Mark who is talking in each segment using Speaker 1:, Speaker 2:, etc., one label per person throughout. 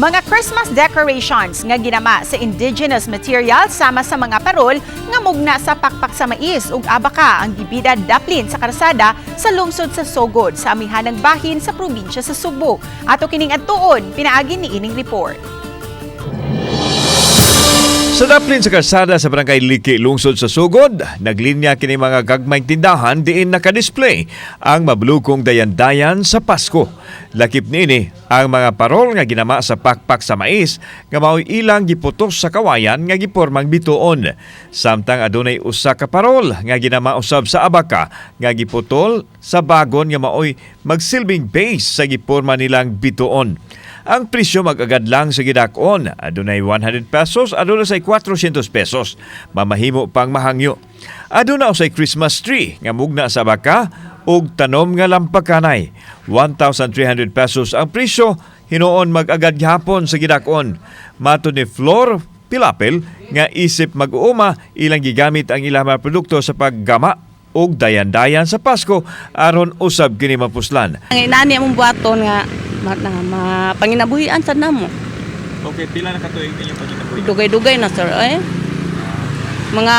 Speaker 1: Mga Christmas decorations nga ginama sa indigenous material sama sa mga parol nga mugna sa pakpak sa mais ug abaka ang gibida daplin sa karsada sa lungsod sa Sogod sa amihanang bahin sa probinsya sa Sugbo. Ato kining adtuon pinaagi ni ining report.
Speaker 2: Sa daplin sa kalsada sa Barangay Liki, lungsod sa Sogod, naglinya kini mga gagmayng tindahan diin nakadisplay ang mablukong dayan-dayan sa Pasko. Lakip niini ang mga parol nga ginama sa pakpak sa mais nga mao'y ilang giputos sa kawayan nga gipormang bituon. Samtang adunay usa ka parol nga ginama usab sa abaka nga giputol sa bagon nga mao'y magsilbing base sa giporma nilang bituon. Ang presyo mag-agad lang sa gidakon. Adunay 100 pesos, aduna say 400 pesos. Mamahimo pang mahangyo. Aduna usay Christmas tree nga mugna sa baka ug tanom nga lampakanay. 1,300 pesos ang presyo, hinuon mag-agad gihapon sa gidakon. Matod ni Flor Pilapil nga isip mag-uuma, ilang gigamit ang ilang mga produkto sa paggama ug dayan-dayan sa Pasko aron usab kini mapuslan.
Speaker 3: Ang inani among buhaton nga ma, na, ma, panginabuhian sa namo.
Speaker 4: Okay, pila na katuig ninyo panginabuhi?
Speaker 3: Dugay-dugay na, sir, eh. Mga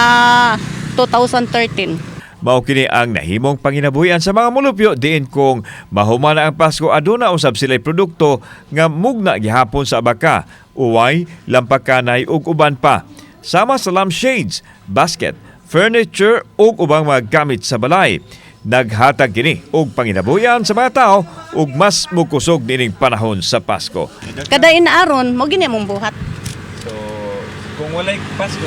Speaker 3: 2013.
Speaker 2: Mao kini ang nahimong panginabuhian sa mga mulupyo diin kung mahuman na ang Pasko, aduna usab sila'y produkto nga mugna gihapon sa abaka, uway, lampakanay ug uban pa. Sama sa lampshades, basket, furniture ug ubang mga gamit sa balay. Naghatag kini og panginabuhian sa mga tao ug mas mukusog nining panahon sa Pasko.
Speaker 3: Kada inaaron, mo gini among buhat.
Speaker 4: So, kung walay Pasko,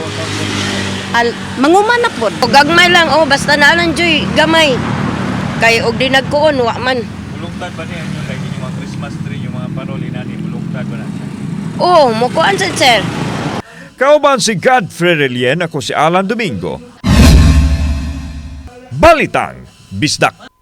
Speaker 3: Al, manguman na pod.
Speaker 5: O gagmay lang, oh, basta na lang joy, gamay. Kay og di nagkuon, wa man.
Speaker 4: Bulungtad ba niya yung like yung mga Christmas tree, yung mga parol inani, bulungtad ba na siya?
Speaker 5: Oh, mukuan sad, sir.
Speaker 2: Kauban si Godfrey Relien, ako si Alan Domingo. Balitang Bisdak.